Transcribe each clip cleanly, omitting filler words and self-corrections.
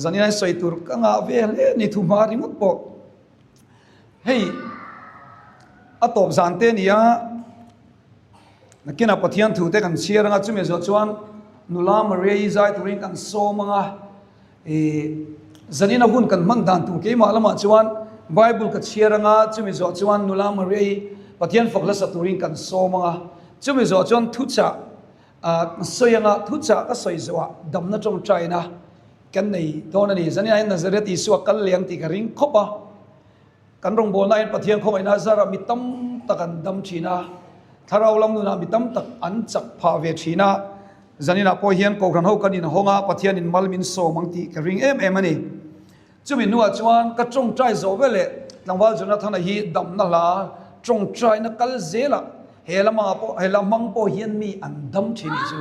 Zanin sawi tur ka ngah ve hle a ni thuhma ringawt pawh. Hei a tawp zan te a ni a, nakinah Pathian thu te kan chhiar anga chumi zawh chuan nula Maria-i zai turin kan sawm anga ih zanina hun kan hman dan tur keimah lamah chuan Bible ka chhiar anga chumi zawh chuan nula Maria-i Pathian fak hlasa turin kan sawm anga chumi zawh chuan thuchah ah sawi anga thuchah ka sawi zawhah damna tawngtaina Kan nei dawn a ni. Zaniah hian Nazareth Isua kal leh ang tih ka ring khawp a. Kan rawngbawlna hian Pathian khawngaihna zarah mi tam tak an dam thin a, thlarau lam nunah mi tam tak an chak phah ve thin a. Zaninah pawh hian Kohhran ho kan inhawng a, Pathianin mal min sawm ang tih ka ring em em a ni. Chumi hnuah chuan ka tawngtai zawh veleh tlangval Jonathana hi damna hla tawngtaina kal zelah he lamah pawh he lam hmang pawh hian mi an dam thin nih chu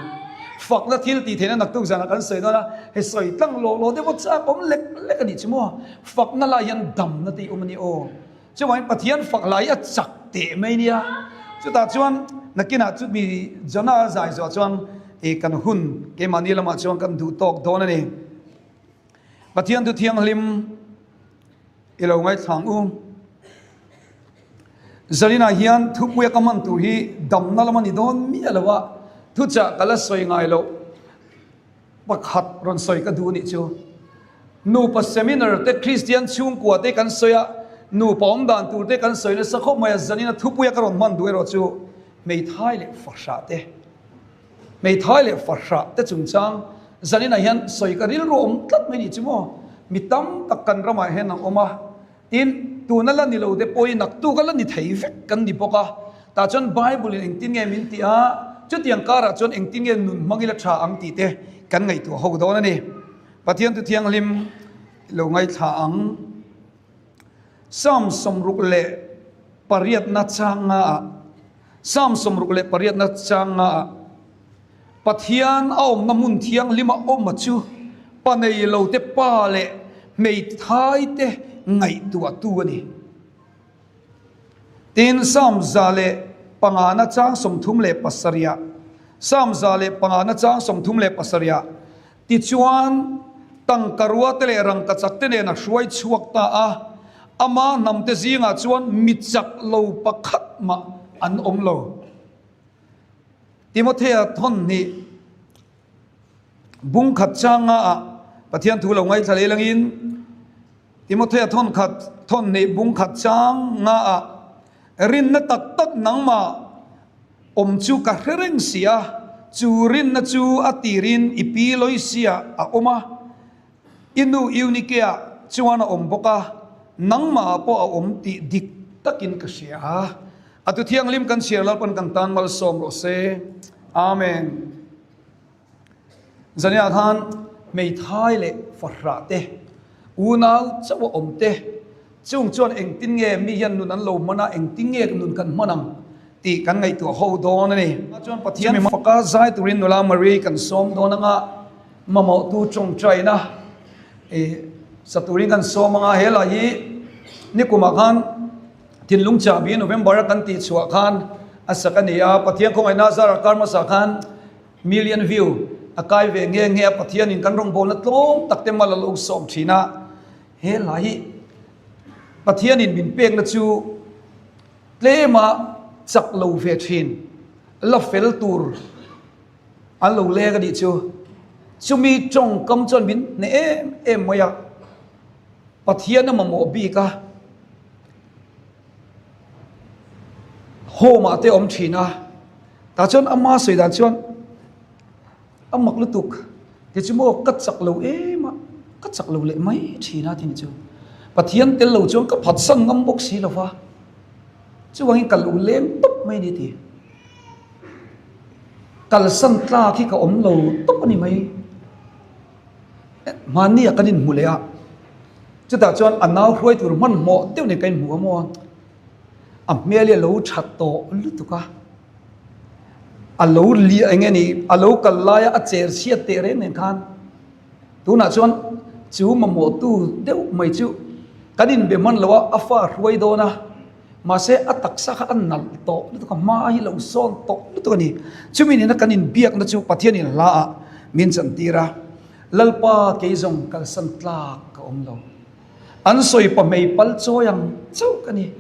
fakna thil tih theihna naktuk zanah kan sawi dawn a, he sawi tlang lawh lawh deuh pawh chak awm lek lek a nih chu maw, fakna lai hian damna tih awm a ni aw. Chuvangin Pathian fak lai a chak teh mai nia. Chutah chuan nakinah chumi Jonah a zai zawh chuan ih kan hun keimahni lamah chuan kan duh tawk dawn a ni. Pathian thu thianghlim i lo ngaithlang u. Zaninah hian thupuia ka hman tur hi damna lam a ni dawn miah lo a, thuchah ka la sawi ngai loh pakhat rawn sawi ka duh nih chu. Nupa seminar te Kristian chhungkua te kan sawi a, nupa awm dan tur te kan sawi nasa khawp mai a, zanina thupuia ka rawn hman duh erawh chu hmeithai leh fahrah te. Hmeithai leh fahrah te chungchang zaninah hian sawi ka rilru awm tlat mai nih chu maw? Mi tam tak kan ramah hian ang awm a, tin tuna la ni lo te pawhin naktuk a la ni thei vek kan ni bawk a, tah chuan Bible in engtin nge min tih a, chutiang karah chuan engtin nge nun hmang ila tha ang tih te kan ngaihtuah ho dawn a ni. Pathian thu thianghlim lo ngaithla ang. Psalm 68na chang ngaah Psalm 68na chang ngaah Pathian a awmna hmun thianghlima awma chu pa nei lo te pa leh hmeithai te ngaihtuahtu a ni. Tin, Psalm 105na chang 37ah Psalm 105na chang 37ah Tichuan, tangka ruate leh rangkachak te nen a hruai chhuak ta a, ama hnamte zingah chuan mi chak lo pakhat mah an awm lo. Timothea thawnhnih bung khat changa ah Pathian thu lo ngaithla leh langin, Timothea thawnkhat thawnhnih bung khat changa ah rinna tak tak nangmah Awm chu ka hre reng si a, chu rinna chu a tirin i pi Loisia a awm a, i nu Eunike-ah chuan a awm bawk a, nangmahah pawh a awm tih dik takin ka hria. A tu thianghlim kan chhiar Lalpan kan tan malsawm rawh se. Amen. Zaniah khan hmeithai leh fahrah te, unau chauh a awm te, chung chuan engtin nge mi hian nun an lo hman a, engtin nge nun kan hman ang tih kan ngaihtuah ho dawn a ni. Chuan Pathian faka zai turin nula Marie kan sawm dawn anga mamawhtu tawngtaina sa turin kan sawm anga helai hi nikumah khan thinlung chahbi November a kan tihchhuah khan a sak a ni a, Pathian khawngaihna zarah kar hmasa khan Million view a kai ve nge nge a Pathian in kan rawngbawlna tlawm tak te mal a lo sawm thin a, he hla hi Pathian in min pekna chu tlema chak lo ve thin la fel tur an lo leng a nih chu, chumi tawngkam chuan min hneh em em mai a, Pathian a mamawh bik a, Home ah te awm thin a, tah chuan ama sawi dan chuan a mak lutuk ti chu maw ka chak lo em a, ka chak lo leh mai thin a ti ni chu. Pathian tel lo chuan ka phatsan ngam bawk si lo va, chuvangin ka lo leng tawp mai a ni ti. Kalsan tlak hi ka awm lo tawp a ni mai. Hmanni ah kan inhmu leh a, chutah chuan a nau hruai tur hmanhmawh deuh nen kan inhmu a maw, a hmel hi a lo that tawh lutuk a, a lo liah eng nge ni, a lo kal laia a cher chhiat teh reng nen khan tunah chuan chu mamawhtu deuh mai chu kan inbe hman lo a, a fa hruai dawn a. Mahse, a taksa kha a nalh tawh lutuk a, hma hi lo sawn tawh lutuk a ni. Chumi nena kan inbiakna chu Pathianin hlaah min chantir a. Lalpa kei zawng kalsan tlak ka awm lo. An sawi pahmei pal chawi ang chauh ka ni.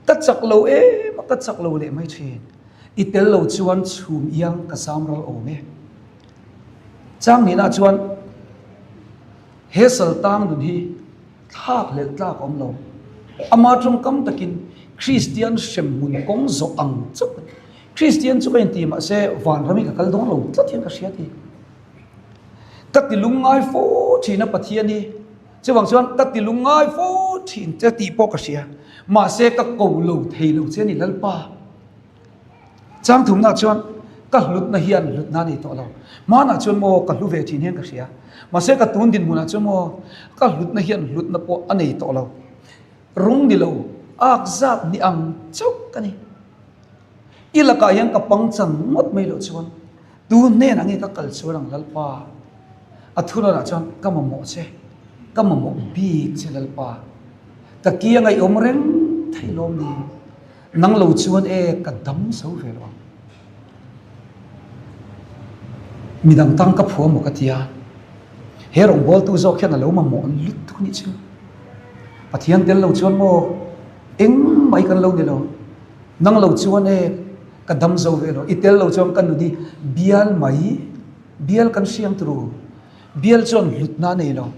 Ka chak lo em a, ka chak lo leh mai thin. I tel lo chuan chhum iang ka zam ral awm e. Chang nihna chuan he saltang nun hi thlak hlelh tlak awm lo. Ama tawngkam takin Kristian hremhmun kawng zawh ang chauh ka ni. Kristian chu ka inti mahse vanram hi ka kal dawn lo tlat hian ka hria ti. Ka ti lungngai fo thin a Pathian hi. Chuvang chuan ka ti lungngai fo thin che tih pawh ka hria. Mahse ka ko lo thei lo che a ni Lalpa. Chang thumna chuan ka hlutna hian hlutna a nei tawh lo. Hmanah chuan maw ka hlu ve thin hian ka hria. Mahse ka tun dinhmunah chuan maw ka hlutna hian hlutna pawh a nei tawh lo. Rawng ni lo, ak zat ni ang chauh ka ni. I lakah hian ka pangchan ngawt mai loh chuan tu hnenah nge ka kal chuan ang Lalpa? A thunawnah chuan ka mamawh che, ka mamawh bik che Lalpa. Ka kianga i awm reng thei lawm ni? Nang lo chuan e ka dam zo ve lo ang. Midang tang ka phuah maw ka tia. He rawngbawltu zawk hian a lo mamawh lutuk anih chu. Pathian tel lo chuan maw engmah hi kan lo ni lo. Nang lo chuan e ka dam zo ve lo. I tel lo chuan ka nun hi bial mai, bial kan hriang turu. Bial chuan hlutna a nei lo.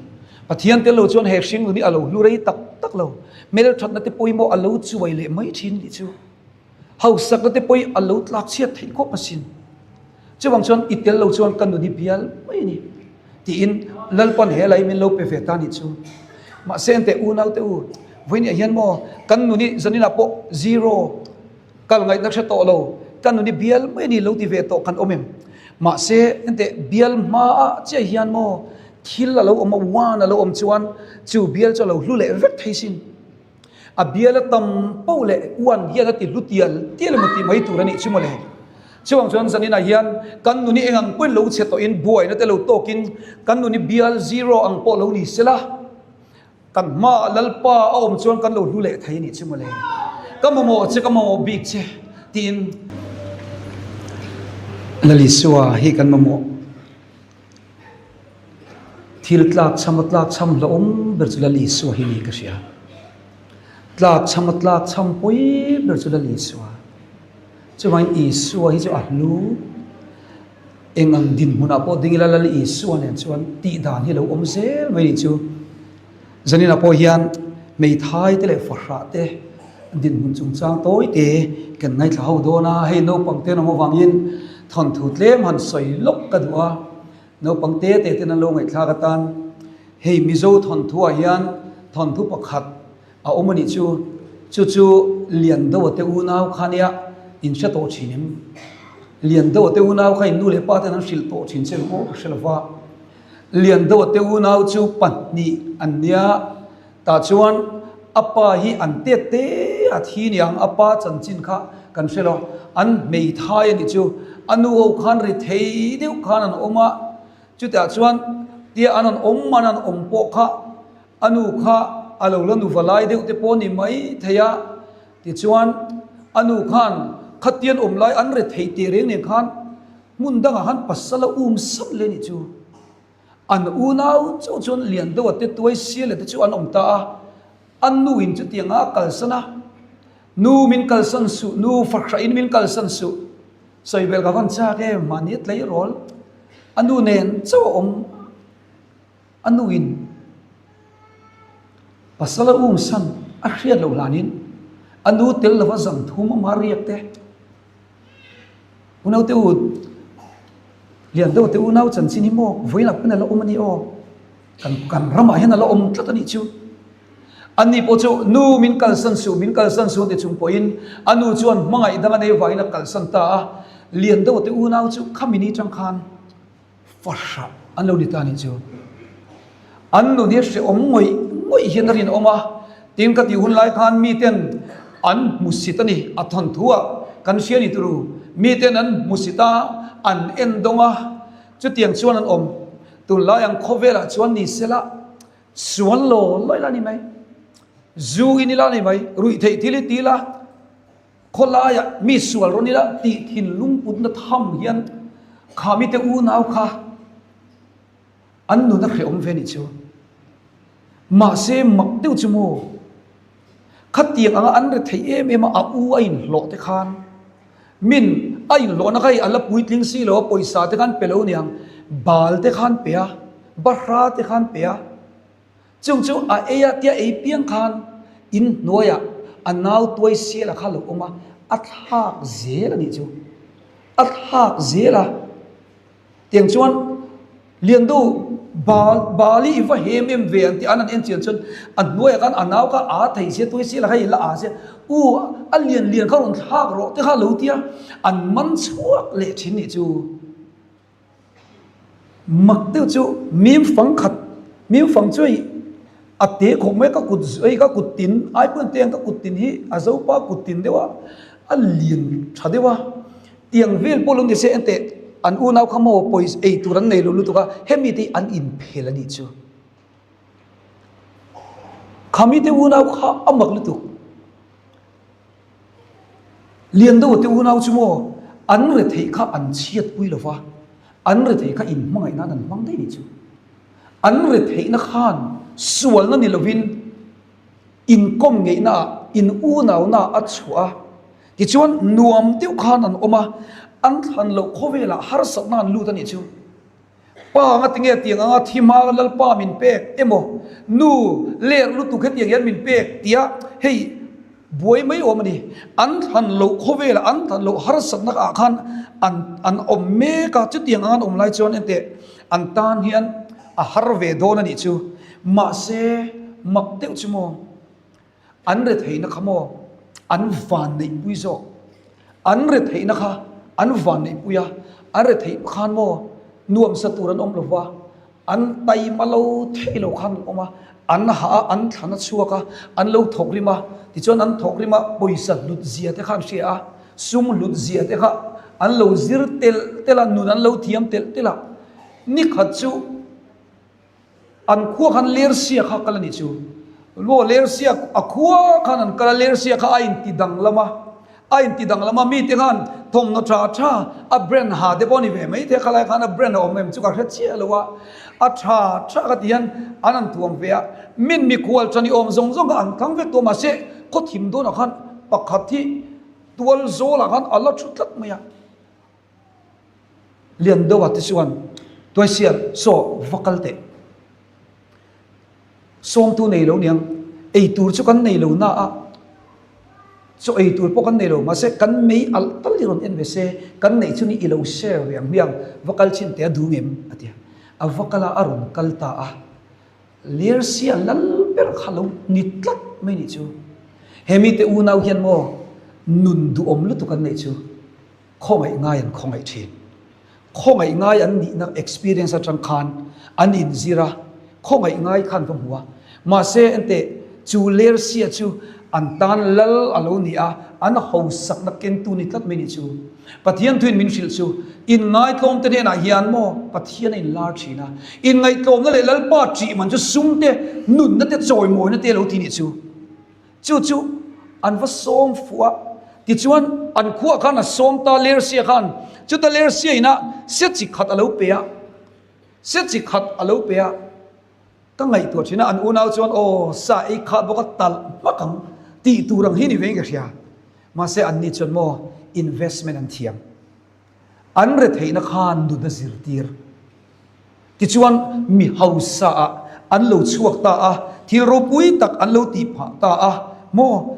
Pathian tel lo chuan he hring nun hi a lo hlu rei tak tak lo. Hmelthatna te pawimawh a lo chuai leh mai thin nih chu. Hausakna te pawih a lo tlak chhiat theih khawp asin. Chuvang chuan i tel lo chuan ka nun hi bial mai a ni tiin Lalpan he lai min lo pe ve ta nih chu. Mahse enteh unau te u, vawiin ah hian maw kan nun hi zaninah pawh zero kal ngaihna hre tawh lo, ka nun hi bial mai a ni lo ti ve tawh kan awm em? Mahse enteh bial hmaah chiah hian maw thil a lo awm a, one a lo awm chuan chu bial chu a lo hlu leh vek thei sin. A bial a tam poh leh uan hian a ti hlu tial tial emaw tih mai tur a nih chu mawle. Chuvang chuan zaninah hian kan nuni eng ang pawhin lo chhe tawhin buaina te lo tawkin kan nuni bial zero ang pawh lo ni sela, kan hmaah Lalpa a awm chuan kan lo hlu leh thei a nih chu mawle. Ka mamawh che, ka mamawh bik che tiin Lal Isua hi kan mamawh. Thil tlak chham a tlak chham hlauhawm ber chu Lal Isua hi niin ka hria. Tlak chham a tlak chham pawi ber chu Lal Isua. Chuvangin Isua hi chu a hlu. Eng ang dinhmunah pawh ding ila Lal Isua nen chuan tih dan hi lo awm zel mai nih chu. Zaninah pawh hian hmeithai te leh fahrah te dinhmun chungchang tawi te kan ngaithla ho dawn a, hei naupang te an awm avangin thawnthu tlem han sawi lawk ka duh a, naupang te te ten an lo ngaihthlak atan hei Mizo thawnthuah hian thawnthu pakhat a awm a nih chu, chu chu Liandoa te unau kha nia in hre tawh thin em? Liandoa te unau kha in nu leh pa ten an hrilh tawh thin che em aw ka hre lo va. Liandoa te unau chu pahnih an nia, tah chuan a pa hi an tet te a thi niang, a pa chanchin kha kan hre lo, an hmeithai a nih chu, a nu ho khan ri thei deuh khan an awm a, chutah chuan tia an rawn awm man an awm pawh kha a nu kha a lo la nuva lai deuh te pawh a ni mai thei a, tichuan a nu khan khatian awm lai an ri thei teh reng nen khan Hmun dangah khan pasal a um sap le nih chu. An unau chauh chuan lian deuh a te tuai sia leh te chu an awm ta a. A nu in chutiang a kalsan a, Nu min kalsan suh, nu fahrah in min kalsan suh. Sawi bel ka van chak em, mahni a tleirawl. A nu nen chauh a awm. A nu in pasal a um san a hriat loh hlanin a nu tel lova zan thum ama riak te. Unau te u, lian deuh te unau chanchin hi maw vawiin ah pawn a la awm a ni aw, kan kan ramah hian a la awm tlat a nih chu. Ani pawh chu nu min kalsan suh, min kalsan suh ti chung pawhin a nu chuan hmangaih dang a nei vangin a kalsan ta a, lian deuh te unau chu khami ni tang khan Fahrah an lo ni ta nih chu. An nun hi hrehawm ngawih ngawih hian a rinawm a, tin ka tih hun lai khan miten an hmusit a ni, a thawnthu ah kan hria ni turu, miten an hmusit a, an en dawng a, chutiang chuan an awm. Tunlai ang khawvelah chuan ni sela sual law lawi la ni mai, zu in ila ni mai, ruih theih thil i ti la, Khawlaiah mi sual rawn ila tih thinlung putna tham hian kha mite unau kha An nun a hrehawm ve nih chu. Mahse mak deuh chu maw? Khatiang anga an re theih em em a, a u a inhlawh te khan min a inhlawhna kha hei a la puitling si lo a, pawisa te khan pe lo niang, bal te khan pe a, bahra te khan pe a, chung chu a ei a tia ei piang khan in hnuaiah a nau tuai sial a kha lo awm a, a thlak zel a nih chu, a thlak zel a. Tiang chuan Liandu Bal Bali i va hem em ve an ti an an en chian chuan a hnuaiah khan a nau kha aa thei sia tuai sia la hei la aa sia u a lian lian kha rawn thlak rawh te kha lo tia an man chhuak leh thin nih chu mak deuh chu mim fang khat mim fang chu hei a te khawp mai ka kut hei ka kut tin ai pawh te ang ka kut tin hi a zopa kut tin deuh a a lian tha deuh a. Tiang vel pawh lo ni se enteh an unau kha maw pawisa ei tur an nei lo lutuk a, hemi te hi an inphel a nih chu. Khami te unau kha a mak lutuk. Liando te unau chu maw an retheih kha an chhiatpui lo va, an retheih kha inhmangaih nan an hmang daih nih chu. An retheihna khan sualna ni lovin inkawm ngeihnaah, in unaunaah a chhuah a. Tichuan, nuam deuh khan an awm a, an thlan loh khawvelah harsatna an lut a nih chu. Pa anga tinge tiang anga thi hma Lalpa min pek emaw, nu ler lutuk hetiang hian min pek tia hei buai mai awm a ni. An thlan loh khawvelah an thlan loh harsatna ah khan an an awm mek a, chutiang anga an awm lai chuan enteh an tan hian a har ve dawn a nih chu. Mahse, mak deuh chu maw? An retheihna kha maw an van neihpui zawk? An retheihna kha an van neihpui a, an retheih khan maw nuamsa tur an awm lo va, an taima lo thei lo khan an awm a, an hah a, an thlan a chhuak a, an lo thawk rim a, tichuan an thawk rim a, pawisa hlut zia te kha an hria a, sum hlut zia te kha an lo zir telh telh a, nun an lo thiam telh telh a, nikhat chu. An khua khan Lersia kha kal a nih chu. Maw Lersia a khua khan an kal a, Lersia kha a inti danglam a, a inti danglam a, mite khan thawmhnaw tha tha a brand ha te pawh a ni ve mai thei a, khalai khan a brand a awm em chu ka hre chiah lo a, a tha tha ka ti hian an han thuam ve a, min mikhual tha ni awm zawng zawng kha an thlang vek tawh mahse khaw thim dawnah khan pakhat hi tual zawlah khan a la thu tlat mai a. Lian deuh a te chuan Tuaisial saw va kal teh. Sawmtu nei lo niang, ei tur chu kan nei lo na a, chaw ei tur pawh kan nei lo, mahse kan mei alh tal hi rawn en ve se, kan neih chu ni i lo share ve ang hmiang, va kal chin teh a duh ngem a ti a. A va kal a, a rawn kal ta a. Lersia lal ber kha lo ni tlat mai nih chu. He mite unau hian maw nun duhawm lutuk an neih chu. Khawngaih ngai an khawngaih thin. Khawngaih ngai an nihna experience atang khan an inzir a, khawngaih ngai khan va hmu a. Mahse enteh chu Lersia chu an tan lal a lo ni a, an hausakna kengtu ni tlat mai nih chu. Pathian thuin min hrilh chu, inngaihtlawmte hnenah hian maw Pathian a inlar thin a, inngaihtlawmna leh Lalpa ṭih man chu sumte, nunna te, chawimawina te a lo ti nih chu. Chu chu an va sawm fuh a, tichuan an khuah khan a sawm ta Lersia khan, chuta Lersia ina se chi khat a lo pe a, se chi khat a lo pe a, ka ngaihtuah thin a, an unau chuan aw sa ei khat bawk a talh hmak ang tih tur ang hi ni vein ka hria, mahse anni chuan maw investment an thiam. An retheihna khan nun a zirtir. Tichuan, mi hausa ah an lo chhuak ta a, thil ropui tak an lo tih phah ta a maw?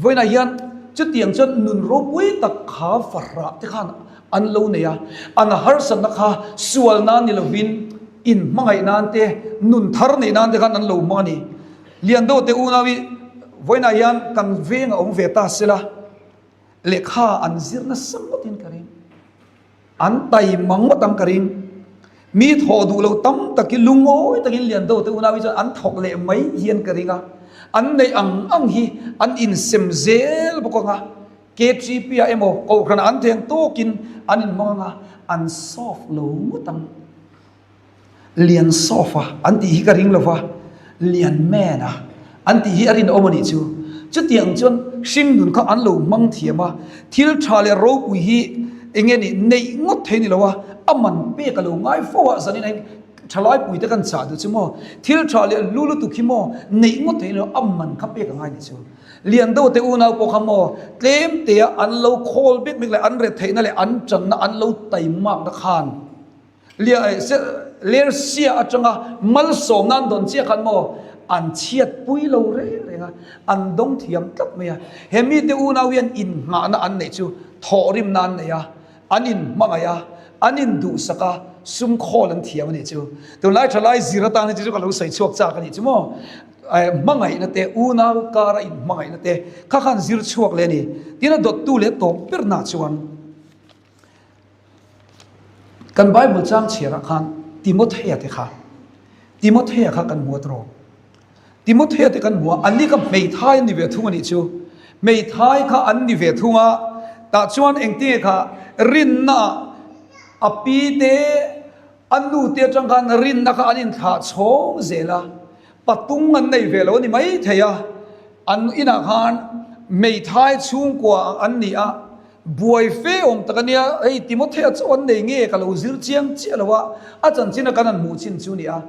Vawiinah hian chutiang chuan nun ropui tak kha fahrah te khan an lo nei a, an harsatna kha sual nan ni lovin inhmangaih nan te, nun thar neih nan te khan an lo hmang a ni. Liando te unau hi vawiinah hian kan veng a awm ve ta sela, Lehkha an zir nasa ngawtin ka ring. An taima ngawt ang ka ring. Mi thawh duh loh tam takin lungawi takin lian do te unau hi chuan an thawk leh mai hian ka ring a. An neih ang ang hi an insem zel bawk ang a. KTP ah emaw Kohhranah an theng tawkin an inhmang ang a, an soft lo ngawt ang. Lian sofa an tih hi ka ring lova, lian man a an tih hi a rinawm a nih chu. Chutiang chuan hringnun kha an lo hmang thiam a, thil tha leh ropui hi eng nge nih neih ngawt thei ni lo a, a man pek a lo ngai fo a, zanin a in. Thalai puite kan chah duh chu maw? Thil tha leh hlu lutuk hi maw neih ngawt theih lo a man kha pek a ngai nih chu. Lian deuh te unau pawh kha maw tlem tea an lo khawl bik bik leh an ret theihna leh an tanna an lo taimakna khan Lersia atanga malsawmna an dawn chiah khan maw an chhiat pui lo reng reng a, an dawng thiam tlat mai a. He mite unau hian innghahna an neih chu thawhrimna an nei a. An in hmangaih a, an in duhsak a, sum khawl an thiam a nih chu. Tunlai thalai zir atan hi chu ka lo sawi chhuak chak a nih chu maw. Hmangaihna te, unau kara in hmangaihna te kha khan zir chhuak leh a ni. Tin a dawttu leh tawp berna chuan kan Bible chang chhiarah khan Timothea te kha, Timothea kha kan hmu a tawh. Timothea te kan hmu a, anni kha hmeithai an ni ve thung a nih chu. Hmeithai kha an ni ve thung a, tah chuan engtinge kha rinna a pi te, a nu te atang khan rinna kha an inthlah chhawng zel a, patung an nei ve lo a ni mai thei a, an inah khan hmeithai chhungkua an ni a, buai fe awm tak a nia, hei Timothea chauh an nei nge ka lo zir chiang chiah lo a, a chanchin a kan han hmuh chin chu a ni a.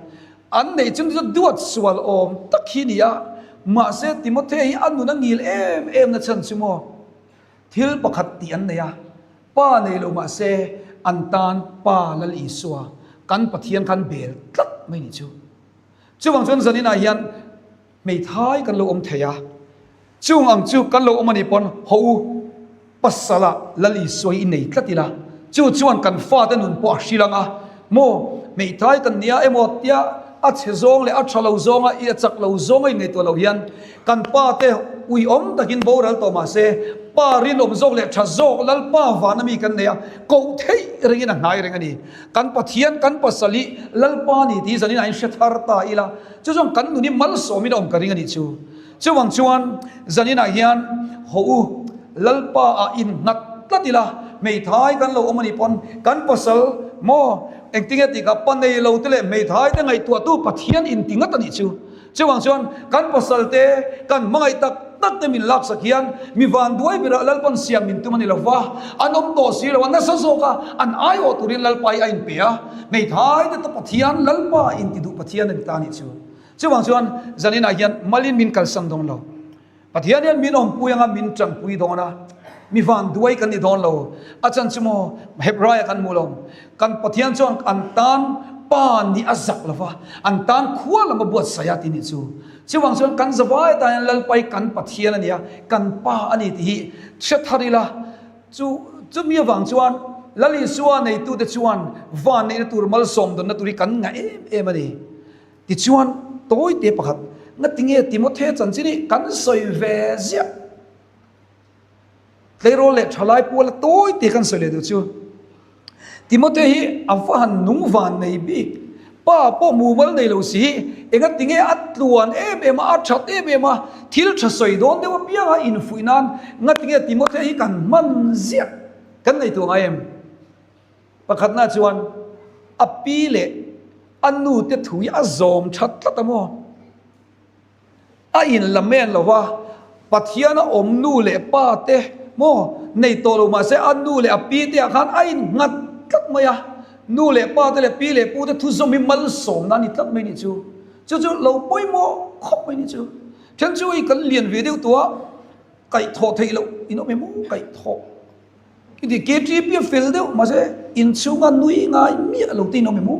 An neih chung chu duat sual awm tak hi ni a, mahse Timothea hi a nun a ngil em em na chhan chu maw? Thil pakhat tih an nei a, Pa nei lo mahse an tan Pa Lal Isua kan Pathian khan bel tlat mai ni chu. Chuvang chuan zaninah hian hmeithai kan lo awm thei a, Chung ang chu kan lo awm a nih pawn haw u, pasala Lal Isua hi i nei tlat ila, chu chuan kan fate nun pawh a hrilh ang a, maw hmeithai kan nia emaw tia a chhe zawng leh a tha lo zawnga i a chak lo zawnga inngaihtuah lo hian kan pate uiawm takin boral tawh mah se pa rinawm zawk leh tha zawk Lalpa vana mi kan nei a, koh theih ringin a hnai reng a ni. Kan Pathian kan pasal hi Lalpa ni tih zanin a inhre thar ta ila, chu chuan kan nun hi malsawmin a awm ka ring a nih chu. Chuvang chuan zaninah hian haw u, Lalpa ah innghat tlat ila, hmeithai kan lo awm a nih pawn kan pasal maw engtinge tih kha pa nei lo te leh hmeithai te ngaihtuahtu Pathian inti ngat a nih chu. Chuvang chuan kan pasal te kan hmangaih tak tak te min laksak hian mi vanduai berah Lalpan siam min tum a ni lo va, an awm tawh si lo a, nasa zawk a an aiawh turin Lalpa hi a inpe a, hmeithai te ta Pathian Lalpa inti duh Pathian a ni ta a nih chu. Chuvang chuan zaninah hian malin min kalsan dawn lo. Pathian hian min awmpui anga min tanpui dawn a, mi van duai kan ni dawn lo. A chan chu maw Hebraia kan hmu lo. Kan Pathian chuan an tan pa nih a zak lo va, an tan khua lam a buatsaih a ti nih chu. Chuvang chuan kan zavai tan hian Lalpai kan Pathian a ni a, kan pa a ni tih hi hre thar ila. Chu chumi avang chuan Lal Isua neitute chuan van neihna tur malsawm dawnna tur hi kan ngah em em a ni. Tichuan, tawite pakhat, Ngatinge Timothea chanchin hi kan sawi ve ziah? Tleirawl leh thalai puala tawite kan sawi leh duh chu. Timothea hi a va han nung van nei bik, pa pawh mumal nei lo si hi engatinge a tluan em em a, a that em em a, thil tha sawi dawn deuh apianga infuih nan ngatinge Timothea hi kan hman ziah kan ngaihtuah ngai em? Pakhatna chuan a pi leh a nu te thu hi a zawm that tlat a maw? A in la men lo va, Pathian a awm nu leh pa te maw nei tawh lo mahse a nu leh a pi te ah khan a in nghat tlat mai a, nu leh pa te leh pi leh pu te thu zawm hi malsawmna a ni tlat mai nih chu. Chu chu lo pawimawh khawp mai nih chu. Then chu hei kan lian ve deuh tawh a, kaihthawh theih loh in awm em aw kaihthawh. Kiti KTP a fel deuh mahse inchhunga nui ngai miah lo te in awm em u?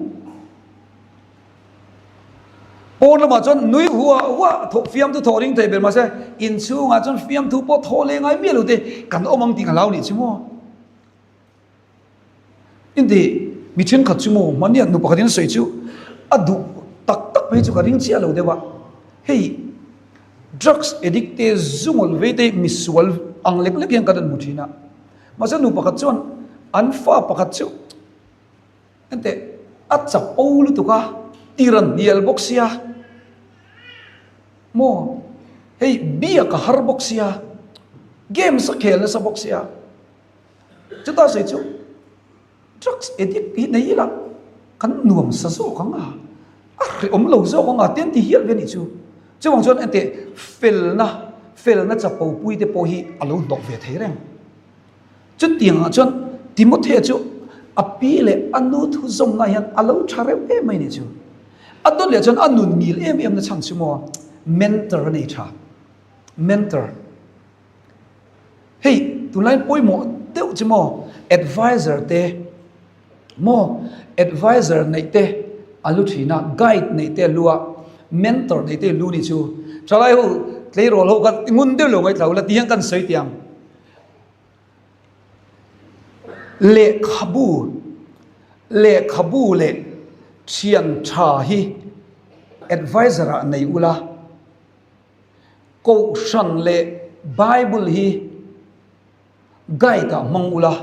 Pawn lamah chuan nui huah huah thawh fiamthu thawh ring thei ber mahse inchhungah chuan fiamthu pawh thawh leh ngai miah lo te kan awm ang tih ka hlau nih chu maw? Inti mi thenkhat chu maw mahnia nu pakhat in sawi chu a duh tak tak phei chu ka ring chiah lo deuh a hei Drugs addict te zungawl vei te misual ang lek lek hian kan han hmu thin a. Mahse nu pakhat chuan an fa pakhat chu enteh a chapo lutuk a, tir an hnial bawk sia maw hei biak a har bawk sia, games a khel nasa bawk sia chutah sawi chu. Drugs addict hi nei ila kan nuam sa zawk ang a, a hrehawm lo zawk ang a ti an ti hial ve a nih chu. Chuvang chuan enteh felna, felna chapo pui te pawh hi a lo hnawk ve thei reng. Chutiangah chuan Timothea chu A pi leh a nu thu zawmna hian a lo tha reuh em mai nih chu. A dawt leh chuan a nun ngil em em na chhan chu maw mentor a nei tha. Mentor. Hei tunlai pawimawh deuh chu maw advisor te maw advisor neih te a lu thin a, guide neih te a lu a, mentor neih te a lu nih chu. Thalai ho tleirawl ho kha ngun deuh lo ngaithla ula ti hian kan sawi tiang. Lehkhabu, Lehkhabu leh thian tha hi advisor ah nei ula, Kohhran leh Bible hi guide ah hmang ula,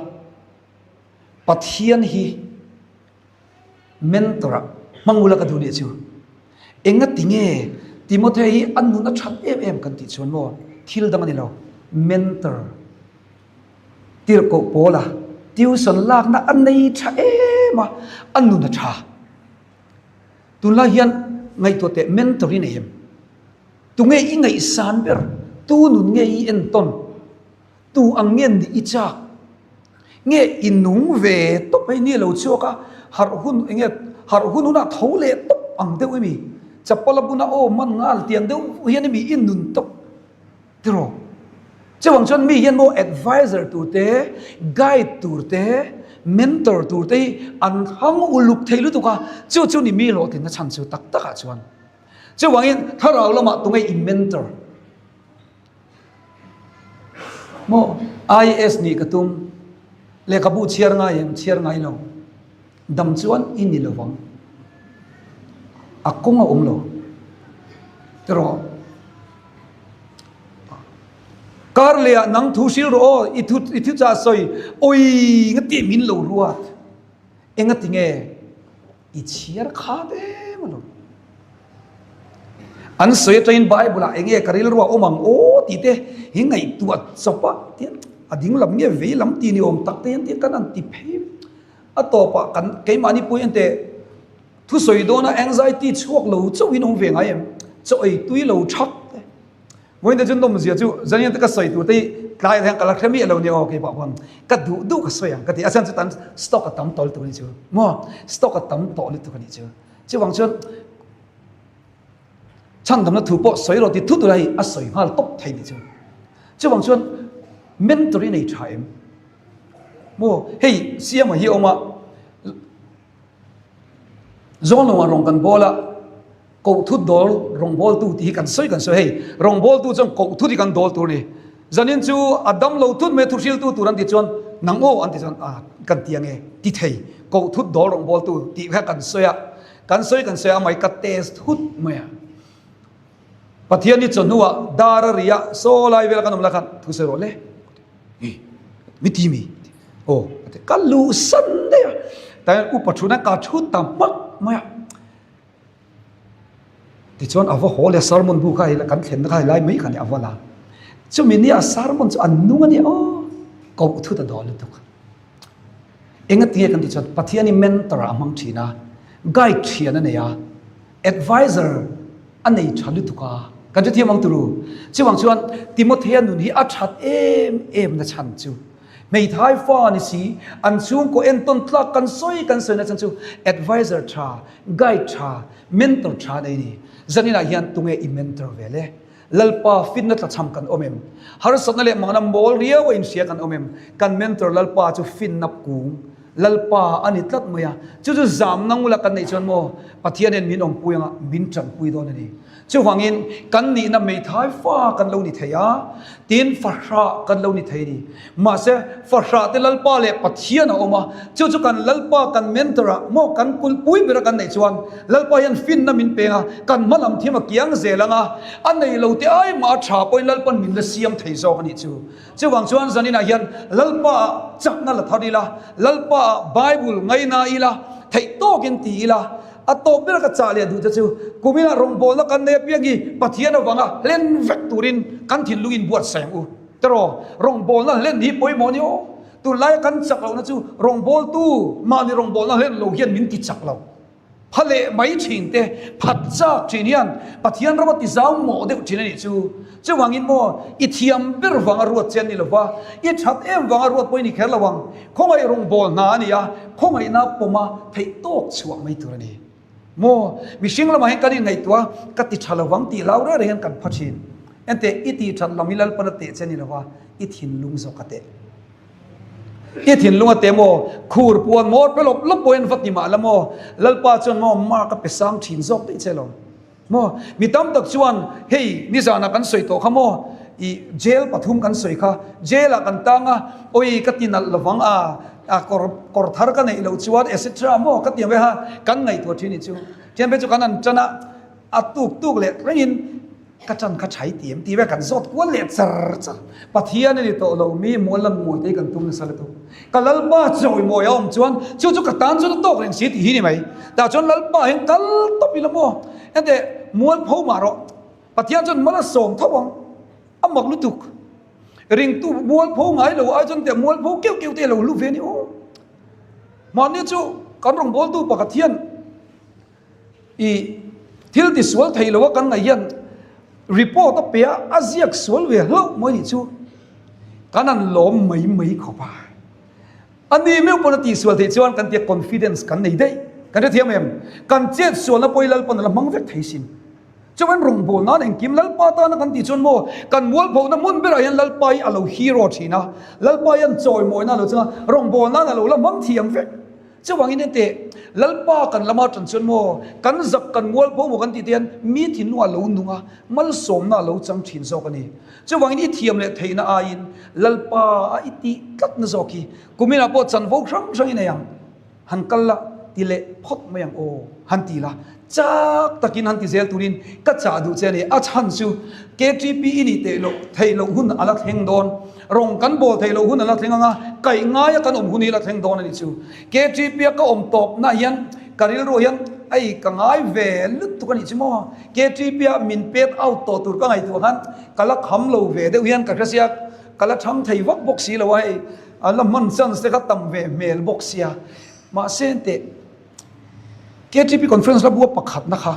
Pathian hi Mentor ah hmang ula ka duh nih chu. Engati nge Timothea hi a nun a that em em kan tih chuan maw thil dang a ni lo. Mentor tirhkoh Paula tuition lakna a nei tha em a, a nun a tha. Tunlai hian ngaihtuah teh mentor i nei em? Tunge i ngaihsan ber? Tu nun nge i entawn? Tu ang nge nih i chak? Nge i nung ve tawp hei ni lo chhuak a, harh hun enge harh hun hunah tho leh tawp ang deuh emi? Chapal a buna aw man nghal tiang deuh hian emi i nun tawp tiraw? Chuvang chuan mi hian maw advisor tur te, guide tur te, mentor tur te hi an hang uluk thei lutuk a, chu chu ni mi hlawhtlinna chhan chu tak takah chuan. Chuvangin thlarau lamah tunge i mentor? Maw IAS nih ka tum, lehkhabu chhiar ngai em? Chhiar ngai lo. Dam chuan i ni lo vang. A kawng a awm lo. Tiraw? Kar leh ah nang thu hril rawh aw, i thu i thu chah sawi awi nga tih min lo ruat. Engati nge? I chhiar khat em alawm. An sawi atangin Bible ah enge ka rilru a awm ang aw tih te hi ngaihtuah chawp a tian a ding lam nge vei lam tih ni awm tak te hian tian kan han ti phei a tawpah kan keimahni pawh hian teh thusawi dawna anxiety chhuak lo chauhin awm ve ngai em chaw ei tui lo thak te. Vawiin te chu nawmzia chu zanian te ka sawi tur te hi tlai ah hian ka la hre miah lo nia aw keipah khuan ka duh duh ka sawi ang ka ti a chhan chu tan stock a tam tawh lutuk a nih chu maw stock a tam tawh lutuk a nih chu chuvang chuan chhandamna thu pawh sawi rawh ti thut ula hei a sawi nghal tawp thei nih chu chuvang chuan mentor i nei tha em maw hei siama hi a awm a Zawnlawngah rawng kan bawl a, kohthut dawl rawngbawltu tih hi kan sawi kan sawi hei. Rawngbawltu chuan kohthut hi kan dawl tur a ni. Zanin chu a dam lo thut mai a thuhriltu tur an tih chuan nang aw an tih chuan a kan ti ange ti thei. Kohthut dawl rawngbawltu tih kha kan sawi a, kan sawi kan sawi a amai ka test thut mai a. Pathian hi chawhnuah dar a ri a, saw lai vela kan awm lai khan thu sawi rawh le. Nge mi ti mi aw a ti ka luh san daih a tain upa thuna ka thu ta hmak mai a tichuan a va haw leh sermon bu kha hei kan thlenna kha helai mai kha ni a va la chumi nia sermon chu an nung a nia aw koh thut a dawn lutuk enga tinge kan tih chuan Pathian hi mentor ah a hmang thin a guide thian a nei a Adviser a nei tha lutuk a, kan hre thiam ang turu. Chuvang chuan Timothea nun hi a that em em na chhan chu hmeithai fa ni si, an chhungkaw entawn tlak kan sawi kan sawi na chhan chu adviser tha, guide tha, mentor tha nei ni. Zaninah hian tunge i mentor ve le? Lalpa fitna tlachham kan awm em? Harsatna leh mangna mawl riau a inhria kan awm em? Kan mentor Lalpa chu finna kung Lalpa a ni tlat mai a, chu chu zamna ngula kan neih chuan maw Pathian hian min awmpui anga min tanpui dawn a ni. Chuvangin kan nihna meithai fa kan lo ni thei a, tin fahrah kan lo ni thei a ni. Mahse fahrah te Lalpa leh Pathian a awm a, chu chu kan Lalpa kan mentor ah maw kan kulhpui bera kan neih chuan Lalpa hian finna min peng a, kan hma lam thiam a kiang zel ang a, a nei lo te ai mah a tha pawhin Lalpan min la siam thei zawk a nih chu. Chuvang chuan zaninah hian Lalpa ah chakna la thar ila, Lalpa ah Bible ngaina ila, theih tawkin ti ila, a tawp bera ka chah leh duh te chu kuminah rawngbawlna kan nei apiang hi Pathian avanga hlen vek turin kan thinlung in buatsaih ang u. Tiraw, rawngbawlna hlen hi pawimawh ni aw. Tunlaia kan chak lohna chu rawngbawltu mahni rawngbawlna hlen lo hian min ti chak lo. Pha leh mai thin te, phat chak thin hian Pathian ram a ti zau mawh deuh thin a nih chu. Chuvangin maw, i thiam ber vanga ruat che an ni lo va, i that em vanga ruat pawh i ni kher lo ang. Khawngaih rawngbâwl hna a ni a, khawngaihna pawma theih tawk chhuah mai tur a ni. Maw, mihring lamah hian kan inngaihtuah a, ka ti tha lo vang tih hlau reng reng hian kan pha thin. Enteh, i tih that lam hi Lalpan a teh che a ni lo va, i thinlung zawk a teh. I thinlung a teh maw, khur puan maw, pe lawp lawp pawhin va ti mah la maw, Lalpa chuan maw mark a pe sang thin zawk daih che lo maw. Mi tam tak chuan hei nizanah kan sawi tawh kha maw, i jail pathum kan sawi kha, jail ah kan tang a, awi ka ti nalh lovang a, a kawr kawr thar ka neih loh chuan etc maw ka ti ang ve ha, kan ngaihtuah thin i chu. Thian phei chu kan han tan a, a tuk tuk leh rengin Ka chan kha chhai ti em ti ve kan zawt kual leh char char. Pathian a ni tawh lo mi mual lam mawi te hi kan tum nasa lutuk. Ka Lalpa chawi mawi a awm chuan chu chu ka tan chuan a tawk reng si tih hi ni mai. Tah chuan Lalpa hian kal tawp ila maw? Enteh mual pho mah rawh. Pathian chuan mal a sawm tho ang. A mak lutuk. Ringtu mual pho ngai lo ai chuan teh mual pho keuh keuh te a lo hlu ve a ni aw. Mahni chu kan rawngbawltu pakhat hian I thil ti sual thei lo a kan ngaih hian report a pe a, a ziak sual ve hlauh mai nih chu kan han lawm mai mai khawp a. A ni meuh pawn a tih sual theih chuan kan tia confidence kan nei daih. Kan hrethiam em? Kan chet sualna pawh hi Lalpan a la hmang vek thei sin. Chuan rawngbâwl nân engkim Lalpa tâna kan tih chuan maw, kan mualphona hmun berah hian Lalpa hi a lo hero ṭhîn a, Lalpa hian chawimawina a lo chang a, rawngbâwl nân a lo la hmang thiam vek. Chuvangin enteh, Lalpa kan lama ṭan chuan maw, kan zak kan mualpho maw kan tih te hian mi thinlung a lo nung a, malsawmna a lo chang ṭhîn zâwk a ni. Chuvangin i thiam leh theihna aiin Lalpa a i tih tlatna zâwk hi kuminah pawh chanvo hrang hrang i nei ang. Han kal la, ti leh phawt mai ang aw, han ti la, chak takin han ti zel turin ka chah duh che a ni. A chhan chu KTP i nih teh loh theih loh hun a la thleng dawn, rawng kan bawl theih loh hun a la thleng ang a, kaih ngaia kan awm hun hi a la thleng dawn a ni chu. KTP a ka awm tawpna hian ka rilruah hian ei ka ngai ve lutuk a nih chu maw. KTP a min pet out tawh tur ka ngaihtuah khan ka la kham lo ve deuh hian ka hre sia, ka la chhang thei vak bawk si lo a hei. A la hman chance te kha tam ve hmel bawk sia. Mahse enteh KTP conference la bua pakhatna kha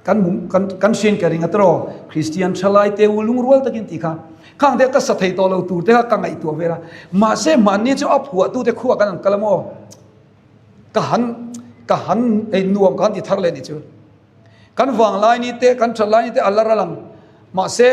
kan hmu kan kan hrian ka ring a tiraw Christian thalai te u lungrual takin tih kha khang te ka sa thei tawh lo tur te kha ka ngaihtuah vel a. Mahse mahni chu a phuahtu te khuah kan han kal a maw ka han ka han ei nuam ka han ti thar leh nih chu. Kan vanglai ni te, kan that lai ni te a la ral ang. Mahse,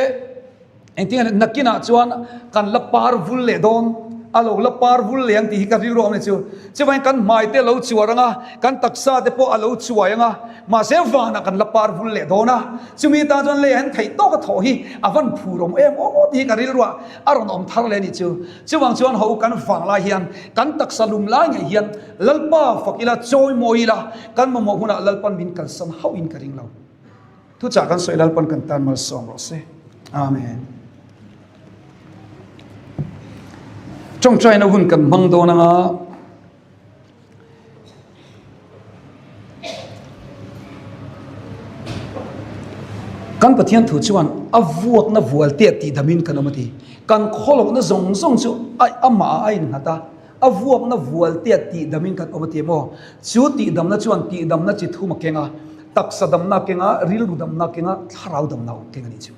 engtin nge nakinah chuan kan la par vul leh dawn, a lo la par vul leh ang tih hi ka rilru awm a ni chu. Chuvangin kan hmai te a lo chuar ang a, kan taksa te pawh a lo chuai ang a, mahse vanah kan la par vul leh dawn a. Chumi tan chuan lei ah hian theih tawka thawh hi a van phur awm em aw tih hi ka rilruah a rawn awm thar leh a ni chu. Chuvang chuan ho kan vanglai hian kan taksa lum lai ngei hian Lalpa fak ila, chawi mawi ila, kan mamawh hunah Lalpan min kalsan hauhin ka ring lo. Thuchah kan sawi Lalpan kan tan malsawm rawh se. Amen. Tawngtaina hun kan hmang dawn anga Kan Pathian thu chuan a vuakna vual te tihdamin kan awm a ti. Kan khawlohna zawng zawng chu amah ah a innghat a. A vuakna vual te tihdamin kan awm a ti maw? Chu tihdamna chuan tihdamna chi thum a keng a, taksa damna a keng a, rilru damna a keng a, thlarau damna a keng a nih chu.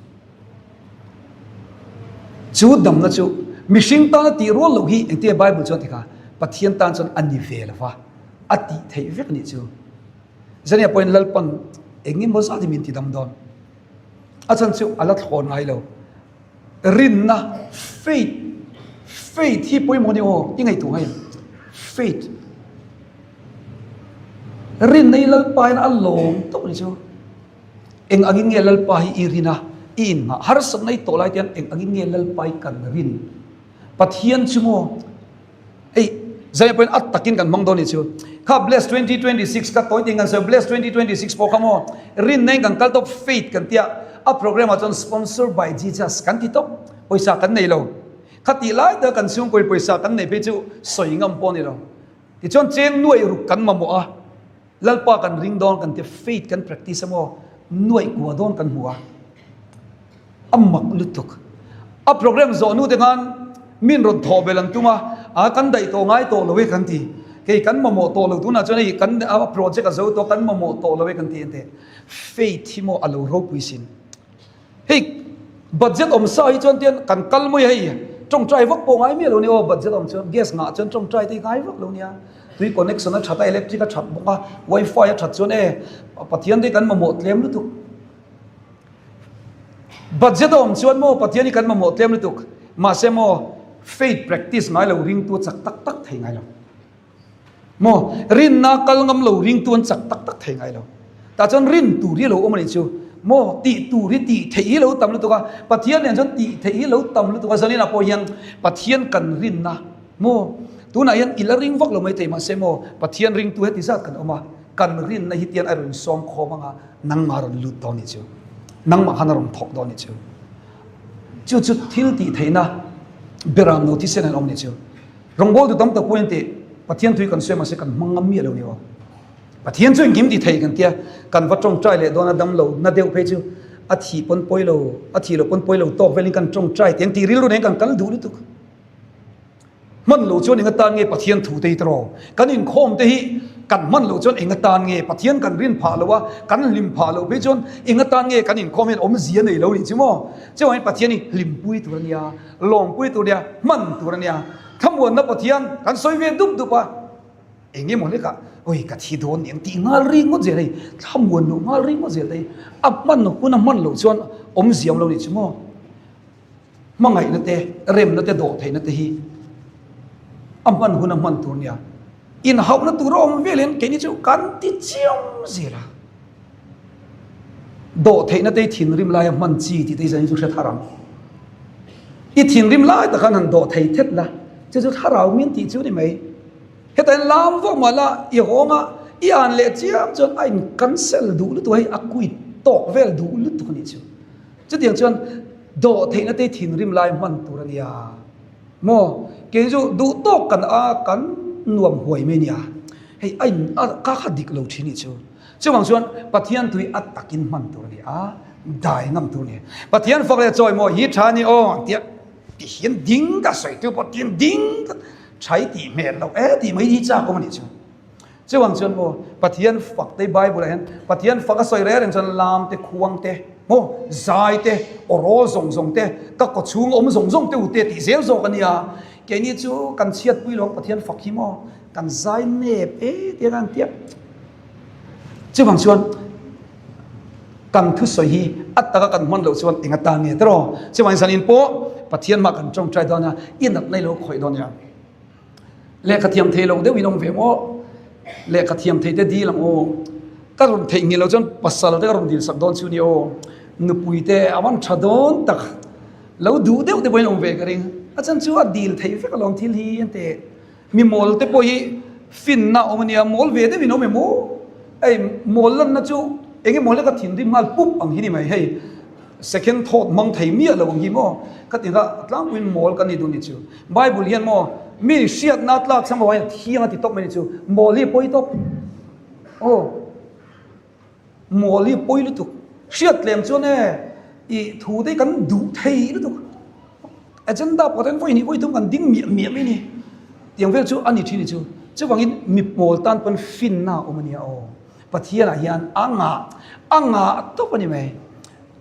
Chu damna chu mihring tana tih rual loh hi engtin nge Bible chuan ti kha? Pathian tan chuan a ni ve lo va, a tih theih vek a nih chu. Zania pawhin Lalpan eng emaw zat hi min tidam dawn. A chhan chu a la thlawn ngai lo. Rinna, faith, faith hi pawimawh ni aw, i ngaihtuah ngai em? Faith. Rinna hi Lalpa hian a lawm tawp ni chu. Eng angin nge Lalpa hi i rin a, i inngah harsatna i tawh lai te hian eng angin nge Lalpa hi kan rin? Pathian chu maw Hei zai pawhin a takin kan hmang dawn ni chu. Kha bless 2026 ka tawi ting kan sawi bless 2026 pawh kha maw rinna in kan kal tawp faith kan tia a program ah chuan sponsor by Jesus kan ti tawp pawisa kan nei lo. Kha tih lai tak kan chhungkawi pawisa kan nei phei chu sawi ngam pawh a ni lo. Tichuan cheng nuaih ruk kan mamawh a Lalpa kan ring dawn kan tia faith kan practice a maw nuaih kua dawn kan hmu a. A mak lutuk. A program zawh hnu te khan min rawn thawh belh an tum a, a kan daih tawh ngai tawh lo e kan ti. Kei kan mamawh tawh lo tunah chuan hei kan a project a zo tawh kan mamawh tawh lo e kan ti ente. Faith hi maw a lo ropui sin. Hei budget awm sa hi chuan tian kan kal mai a hei tawngtai vak pawh ngai miah lo nia aw budget awm chuan gas ngah chuan tawngtai te hi ngai vak lo nia. Tui connection a that a electric a that bawk a wifi a that chuan e Pathian te hi kan mamawh tlem lutuk. Budget a awm chuan maw Pathian hi kan mamawh tlem lutuk. Mahse maw faith practice ngai lo ringtu a chak tak tak thei ngai lo. Maw rinna kal ngam lo ringtu an chak tak tak thei ngai lo. Tah chuan rin tur hi a lo awm a nih chu. Maw tih tur hi tih theih hi lo tam lutuk a, Pathian nen chuan tih theih hi lo tam lutuk a, zanin ah pawh hian Pathian kan rinna maw tunah hian i la ring vak lo maithei mahse maw Pathian ringtu heti zat kan awm a, kan rinna hi tian a rawn sawm khawm ang a, nangmah rawn lut dawn nih chu. Nangmah khan a rawn thawk dawn nih chu. Chu chu thil tih theihna beram no thisen an awm nih chu. Rawngbawltu tam tak pawhin tih Pathian thui kan sawi mahse kan hmang ngam miah lo ni aw. Pathian chu engkim ti thei kan tia kan va tawngtai leh dawn a dam lo na deuh phei chu a thih pawn pawi lo a thih loh pawn pawi lo tawk velin kan tawngtai tiang tih rilru nen kan kal duh lutuk. Hman loh chuan eng atan nge Pathian thu te hi tawh? Kan inkhawm te hi kan hman loh chuan eng atan nge Pathian kan rin phah loh a, kan hlim phah loh phei chuan eng atan nge kan inkhawm hian awmzia nei lo nih chu maw? Chuvangin Pathian hi hlimpui tur a nia, lawmpui tur a nia, hman tur a nia. Thlamuanna Pathian kan sawi ve dup dup a, eng emaw hlekah awi ka thi dawn eng tih nghal ri ngawt zel hei, thlamuan loh nghal ri ngawt zel te hi a hman hun a hman loh chuan awmzia awm lo nih chu maw? Hmangaihna te, remna te, dawhtheihna te hi a hman hun a hman tur nia. Inhauhna tur a awm velin keini chu kan ti chiam zel a. Dawhtheihna te hi thinrim laia hman chi tih te hi zanin chu hre thar ang. I thinrim lai tak khan han dawhthei thet la, chu chu thlarau min tih chu ni mai. Hetah hian lam vak mah la i hawng a, i an leh chiam chuan a in cancel duh lutuk a hei a quit tawk vel duh lutuk a nih chu. Chutiang chuan dawhtheihna te thinrim lai hman tur a nia maw? Kei chu duh tawk kan a kan nuam huai mai nia. Hei a in a ka kha dik lo thin nih chu. Chuvang chuan Pathian tui a takin hman tur a ni a, dai ngam tur a ni. Pathian fak leh chawi maw hi tha ni aw ang tia ti hian ding ka sawi tu pawh tihian ding tha i tih hmel loh e tih mai hi chak awm a nih chu. Chuvang chuan maw Pathian fak te Bible ah hian Pathian fak a sawi reng reng chuan lam te khuang te maw zai te aw rawl zawng zawng te ka kaw chhung awm zawng zawng te u te tih zel zawk a nia. Keini chu kan chhiatpui lo Pathian fak hi maw kan zai nep e tia kan tia. Chuvang chuan kan thusawi hi a taka kan hman loh chuan eng atan nge tiraw? Chuvangin zanin pawh Pathian mah kan tawngtai dawn a, i natna i lo khawih dawn nia. Lehkha thiam thei lo deuh in awm ve maw? Lehkha thiam thei te dil ang aw. Ka rawn theih ngil lo chuan pasal te ka rawn dil sak dawn chu ni aw. Nupui te a van tha dawn tak. Lo duh deuh te pawhin awm ve ka ring. A chan chu a dil theih vek alawm thil hi an teh. Mi mawl te pawh hi finna awm a nia, mawl ve deuh in awm em aw? Hei mawl lanna chu eng emaw hleka thinrim nghal pup ang hi ni mai hei. Second thought hmang thei miah lo ang hi maw? Ka ti kha tlangpuiin mawl kan ni duh ni chu. Bible hian maw mi hriatna tlak chang lo hian thiang a ti tawp mai ni chu. Mawl hi a pawi tawp. Aw mawl hi a pawi lutuk. Hriat tlem chuan e i thu te hi kan duh thei lutuk. Agenda pakhat hian vawi hnih vawi thum kan ding miah miah mai ni. Tiang vel chu a ni thin ni chu. Chuvangin mi mawl tan pawn finna a awm a nia aw. Pathianah hian a ngah a ngah tawp a ni mai.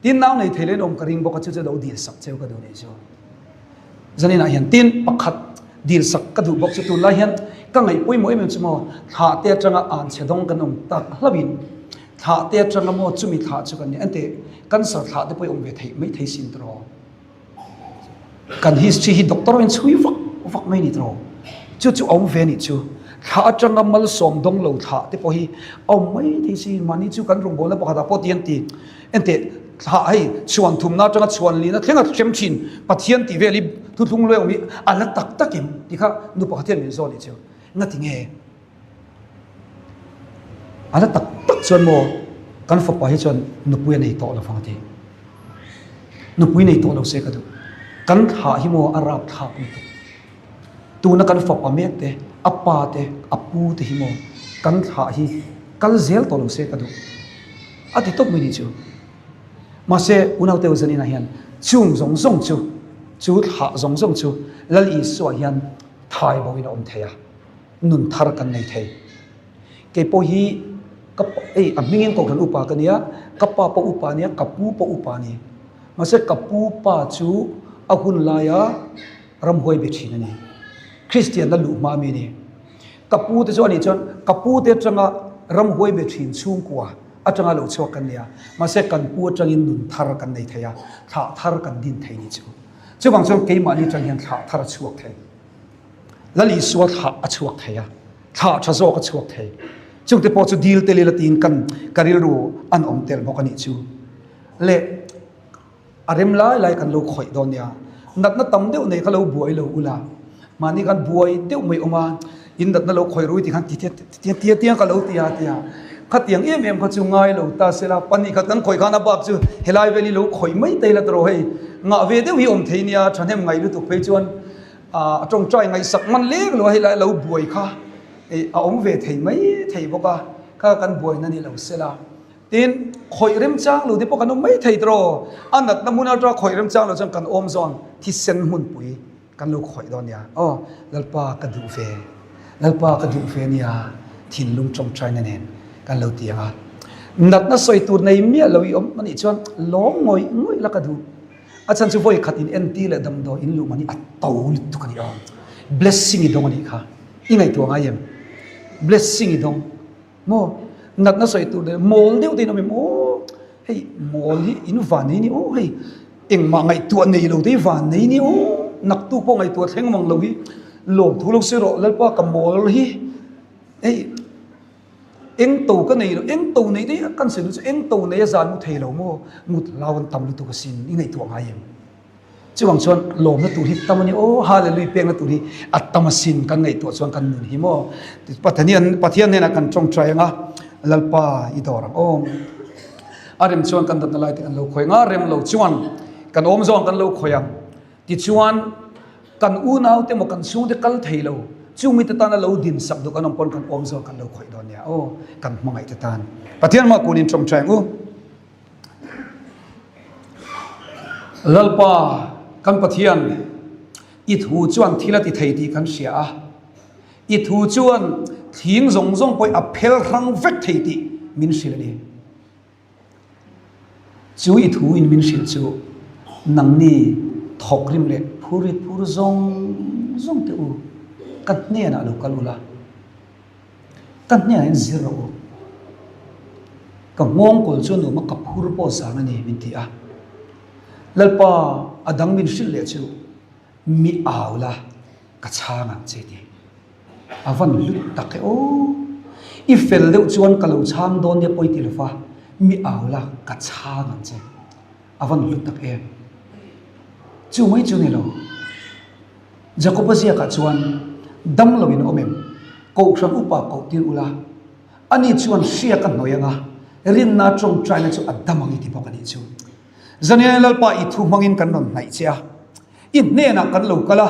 Tin nau nei thei leh awm ka ring bawk a chu chu lo dil sak cheu ka duh nei chu. Zaninah hian tin pakhat dil sak ka duh bawk chu tunlai hian ka ngaih pawimawh em em chu maw thlah te atanga an chhe dawng kan awm tak hlauhin thlah te atanga maw chumi thlah chu kan ni ente cancer thlah te pawh i awm ve theih mai thei sin tiraw. Kan history hi doctor in chhui vak vak mai ni tiraw? Chu chu a awm ve anih chu. Thla atanga malsawm dawng lo thlah te pawh hi a awm mai thei si. Mahni chu kan rawngbawlna pakhatah pawh ti an ti. Enteh thlah hei chhuan thumna atanga chhuan lina thleng a hrem thin Pathian tih vel hi thuthlung luai awm hi a la tak tak em tih kha nu pakhat hian min zawh anih chu. Ngati nge? A la tak tak chuan maw kan fapa hi chuan nupui a nei tawh lo vang a ti. Nupui nei tawh lo se ka duh. Kan thlah hi maw a rap thlak lutuk. Tuna kan fapa mek te, a pa te, a pu te hi maw kan thlah hi kal zel tawh lo se ka duh. A ti tawp mai ni chu. Mahse unaute u zaninah hian chung zawng zawng chu, chu thlah zawng zawng chu Lal Isua hian thai bo in a awm thei a. Nun thar kan nei thei. Kei pawh hi ka ei a hmingin kohhran upa ka nia, ka pa pawh upa a nia, ka pu pawh upa a ni. Mahse ka pu pa chu a hun laia ramhuai be thin a ni. Kristianna luh hma mi a ni. Ka pu te chu a nih chuan ka pu te atanga ramhuai be thin chhungkua atanga lo chhuak kan nia. Mahse kan pu atangin nun thar kan nei thei a, thlah thar kan din thei ni chu. Chuvang chuan keimahni atang hian thlah thar a chhuak thei. Lal Isua thlah a chhuak thei a, thlah tha zawk a chhuak thei. Chungte pawh chu dil tel ila tiin kan ka rilru an awm tel bawk a nih chu. Le a rem lai lai kan lo khawih dawn nia. Natna tam deuh nei kha lo buai lo ula, mahni khan buai deuh mai awm a, in natna lo khawih rui tikhan ti tiang tiang tiang ka lo ti a tia. Khatiang em em kha chu ngai lo ta sela, pahnih khat kan khawih khan a bak chu helai vel hi lo khawih mai ta ila tawh hei ngah ve deuh hi awm thei nia, thahnem ngai lutuk phei chuan A tawngtai ngaihsak man lek lo a helai lo buai kha a awm ve thei mai thei bawk a, kha kan buaina ni lo sela. Tin, khawih remchang lo te pawh kan awm mai thei tawh, a natna hmun atanga khawih remchang lo chuan kan awm zawn thisen hmunpui kan lo khawih dawn nia. Aw, Lalpa ka duh ve, Lalpa ka duh ve nia, thinlung tawngtaina nen kan lo ti ang a. Natna sawi tur nei miah lo i awm anih chuan lawm ngawih ngawih la ka duh. A chhan chu vawi khat in entir leh damdawi in luh man hi a to lutuk a ni aw. Blessing i dawng a nih kha. I ngaihtuah ngai em? Blessing i dawng. Maw? Natna sawi tur leh mawl deuh te in awm em? Aw, hei mawl hi in van nei ni aw hei. Engmah ngaihtuah nei lo te hi van nei ni aw. Naktuk pawh ngaihtuah thleng mang lo hi lawmthu lo sawi rawh Lalpa ka mawl hi. Hei. Eng to ka nei lo, eng to nei daih a kan sawi duh chu eng to nei a zan mu thei lo maw, mut hlau an tam lutuk asin i ngaihtuah ngai em? Chuvang chuan lawmna tur hi tam a ni aw, hallelujah pekna tur hi a tam asin kan ngaihtuah chuan kan nun hi maw. Pathian Pathian hnenah kan tawngtai ang a, Lalpa i dawr ang aw. A rem chuan kan datna lai te kan lo khawi ang a, rem lo chuan kan awm zawng kan lo khawi ang. Tichuan, kan unaute emaw kan chhungte kal thei lo, chung mite tana lo dinsak duh kan awm pawn kan awm zawk kan lo khawih dawn nia aw, kan hmangaihte tan. Pathian mah kunin tawngtai ang u. Lalpa, kan Pathian, i thu chuan thil a ti thei tih kan hria a, i thu chuan thing zawng zawng pawh a phel hrang vek thei tih min hrilh a ni. Chu i thu in min hrilh chu nangni thawk rim leh phur rit phur zawng zawng teh u, ka hnenah lo kal ula, ka hnenah in zir rawh u, ka nghawngkawl chu nuam a ka phur pawh zan a ni min ti a. Lalpa a dang min hrilh leh chu mi au la ka chhang ang che ti. A van hlut tak e aw. I fel deuh chuan ka lo chhang dawn nia pawi ti lova, mi au la ka chhang ang che. A van hlut tak em. Chu mai chu ni lo. Jakoba ziakah chuan dam lo in awm em? Kohhran upa koh tir ula, ani chuan hria ka hnawi anga rinna tawngtaina chu a dam ang i ti bawk a nih chu. Zanian Lalpa i thu hmangin kan rawn hnaih che a. I hnenah kan lo kal a,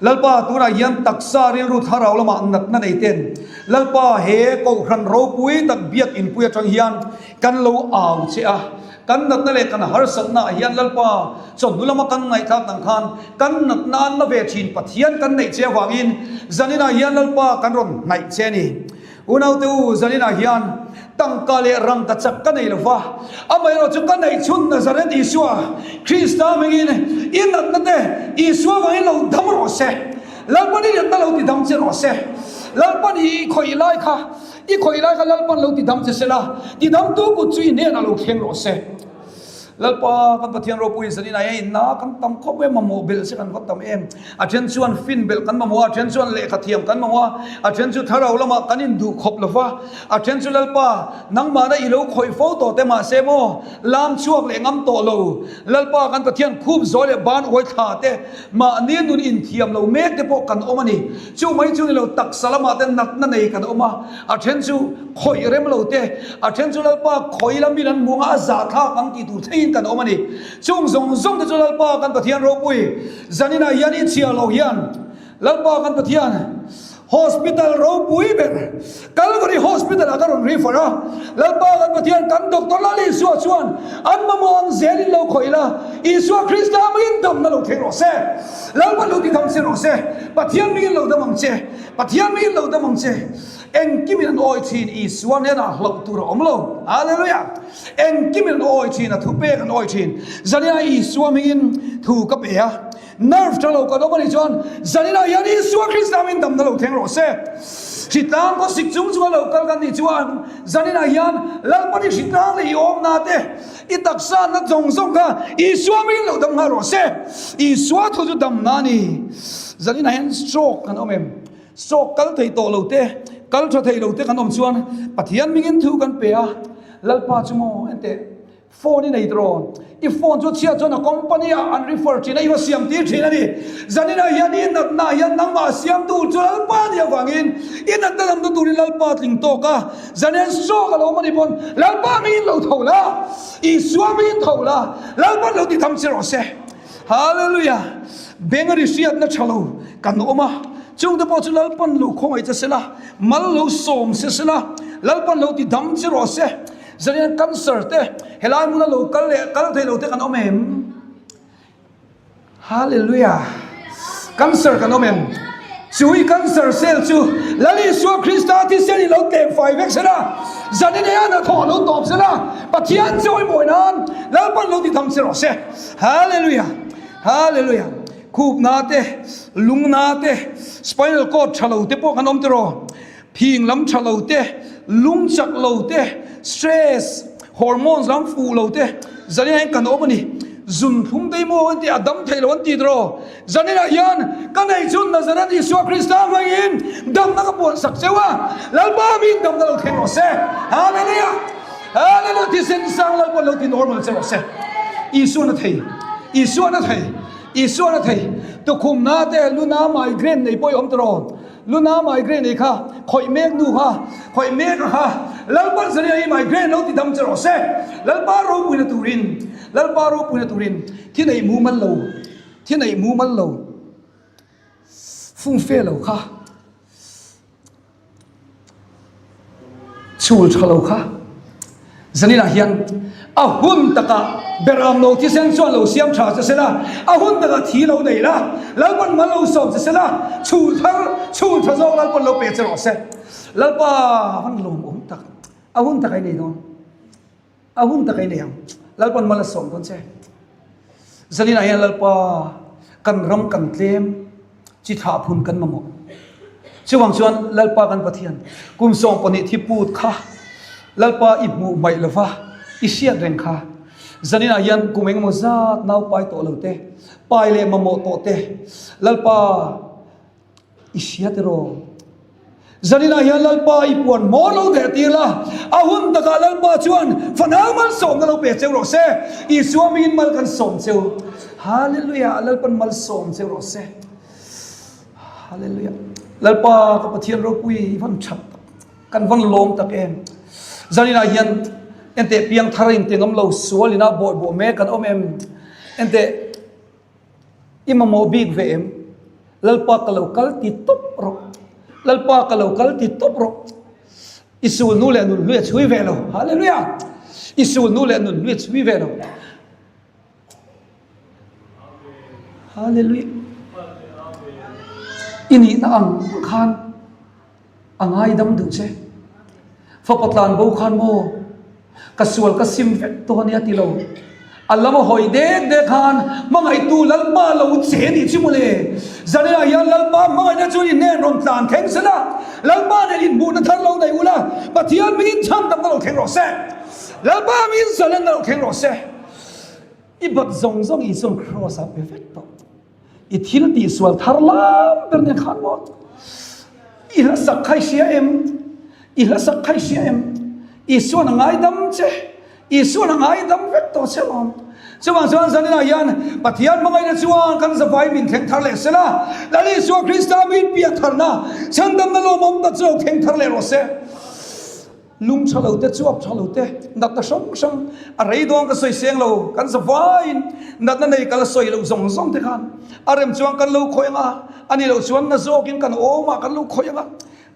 Lalpa tunah hian taksa rilru thlarau lamah natna nei ten Lalpa he Kohhran ropui tak biak inpui atang hian kan lo au che a, kan natna leh kan harsatna ah hian Lalpa chawhnu lama kan ngaihthlak dang khan kan natna an la ve thin Pathian kan neih che avangin zaninah hian Lalpa kan rawn hnaih che a ni. Unaute u, zaninah hian tangka leh rangka chak ka nei lo va, amaherawh chu ka neih chhun Nazareth Isua, Krista hmingin i natna te Isua vangin lo dam rawh se. Lalpan i natna lo ti dam che rawh se. Lalpan i khawih lai kha, i khawih lai kha Lalpan lo ti dam che se la, ti damtu kut chu i hnenah lo thleng rawh se. Lalpa kan Pathian ropui zanin ai a inna kan tam khawp em mamawh belh che kan va tam em. A then chuan fin belh kan mamawh a, a then chuan lehkha thiam kan mamawh a, a then chu thlarau lamah kan induh khawp lo va, a then chu Lalpa nangmahna i lo khawih fo tawh te mahse maw lam chhuak leh ngam tawh lo. Lalpa kan Pathian khup zawi leh ban uai thla te mahni nun inthiam lo mek te pawh kan awm a ni. Chu mai chu ni lo taksa lamah te natna nei kan awm a, a then chu khawih rem lo te, a then chu Lalpa khawi lamin an hmuh anga a zahthlak ang tih tur theihin kan awm a ni. Chung zawng zawng te chu Lalpa kan Pathian ropui zaninah hian i chhiar lo hian Lalpa kan Pathian. Hospital ropui ber Calvary Hospital ah ka rawn refer a, Lalpa kan Pathian kan Doctor Lal Isua chuan an mamawh ang zelin lo khawih la, Isua Krista mangin damna lo thleng rawh se, Lalpa lo ti dam che rawh se, Pathian mingin lo dam ang che, Pathian mingin lo dam ang che, engkimin an awi thin Isua hnenah hlauh tur a awm lo, Hallelujah, engkimin an awi thin a thupek an awi thin, Zaninah Isua mingin thu ka pe a. Nerve tha lo kan awm a nih chuan zaninah hian Isua Krista min damna lo thleng rawh se. Hritlang khaw sik chung chunga lo kal kan nih chuan zaninah hian Lalpani hritlang leh i awmna te, i taksa na zawng zawng kha Isua min lo dam nghal rawh se. Isua thu chu damna a ni. Zaninah hian stroke kan awm em? Stroke kal thei tawh lo te, kal tha thei lo te kan awm chuan Pathian mingin thu kan pe a, Lalpa chu maw enteh Phone i nei tawh. I phone chu chhiat chuan a company ah an refer thin a, i va siam tir thin a ni. Zaninah hian i natna ah hian nangmah siamtu chu Lalpa nih avangin i natna damna turin Lalpa tling tawk a, zanin stroke a lo awm a nih pawn Lalpa mingin lo tho la, Isua mingin tho la, Lalpa'n lo ti tham che rawh se. Hallelujah! Beng a ri hriatna tha lo kan awm a, chungte pawh chu Lalpa'n lo khawngaih che sela, mal lo sawm che sela, Lalpa'n lo ti dam che rawh se. Zarian cancer te helai hmuna lo kal leh kal thei lo te kan awm em? Hallelujah! Cancer kan awm em? Chu i cancer cell chu Lal Isua Krista thisen in lo tlem fai vek sela, zanin hian a thawh lo tawp sela, Pathian chawimawi nan Lalpan lo ti tham che rawh se. Hallelujah! Hallelujah! Khup na te, lung na te, spinal cord tha lo te pawh kan awm tiraw? Phing lam tha lo te, lung chak lo te, stress, hormones lam fuh lo te, zaninah hian kan awm a ni. Zun thlum te hi maw an ti a dam thei lo an ti tawh. Zaninah hian ka nei chu Nazareth Isua Krista hmangin damna ka puan sak cheu a, Lalpa min damna lo thleng rawh se. Hallelujah! Hallelujah! Thisen sang Lalpa lo ti normal che rawh se. Isuan a thei. Isuan a thei. Isuan a thei. Tukhumna te, luna migraine nei pawh i awm tawh rawh. Luna migraine ei kha khawih mek nu kha khawih mek a kha Lalpa Zaria hi migraine lo ti dam che rawh se Lalpa ropuina turin Lalpa ropuina turin thi neih mumal lo thi neih mumal lo fungfe lo kha chhul tha lo kha Zaninah hian a hun takah beramno thisen chuan lo siam tha che sela, a hun takah thi lo nei la, Lalpawn mal lo sawm che sela, chhul thar chhul tha zawk Lalpawn lo pe che rawh se. Lalpa van lawmawm tak, a hun takah i nei dawn, a hun takah i nei ang, Lalpawn mal a sawm dawn che. Zaninah hian Lalpa kan ram kan tlem. Chi thlah phun kan mamawh. Chuvang chuan Lalpa kan Pathian, kum 12 thi put kha Lalpa i hmuh hmaih lova i hriat reng kha. Zaninah hian kum engemaw zat nau pai tawh lo te, pai leh mamawh tawh te Lalpa i hria tiraw? Zaninah hian Lalpa i puan maw lo deh tir la, a hun takah Lalpa chuan fanau malsawmna lo pe cheu rawh se. Isua mingin mal kan sawm cheu. Hallelujah! Lalpan malsawm cheu rawh se. Hallelujah! Lalpa ka Pathian ropui i van that tak, kan van lawm tak em. Zaninah hian enteh piangthar in ti ngam lo sual ina bawihbawh mek kan awm em? Enteh I mamawh bik ve em? Lalpa ka lo kal ti tawp rawh. Lalpa ka lo kal ti tawp rawh. I sul nu leh nun hlui a chhui ve lo. Hallelujah! I sul nu leh nun hlui a chhui ve lo. Hallelujah! I nihna ang khan A ngaidam duh che. Fapa tlan bo khan maw ka sual ka sim vek tawh a nia ti lo. A lam a hawi dek dek khan hmangaihtu Lalpa lo che nih chu mawle. Zaninah hian Lalpa hmangaihna chu i hnen rawn tlan thleng se la, Lalpa nen inhmuhna thar lo nei ula, Pathian mingin chhandamna lo thleng rawh se. Lalpa mingin zalenna lo thleng rawh se. I bat zawng zawng Isua'n Kraws ah pe vek tawh. I thil tih sual thar lam ber nen khan maw i hla sak kha i hria em? I hla sak kha i hria em? Isuan a ngaidam che, Isuan a ngaidam vek tawh che alawm. Chuvang chuan zaninah hian Pathian hmangaihna chuan kan zavai min thleng thar leh sela, Lal Isua Krista min piah tharna chhandamna lawmawm tak chu lo thleng thar leh rawh se. Lung tha lo te, chuap tha lo te, natna hrang hrang a rei dawn ka sawi seng lo, kan za vaiin natna nei ka la sawi loh zawng zawng te khan a rem chuan kan lo khawih ang a, a ni loh chuan na zawkin kan awmah kan lo khawih ang a,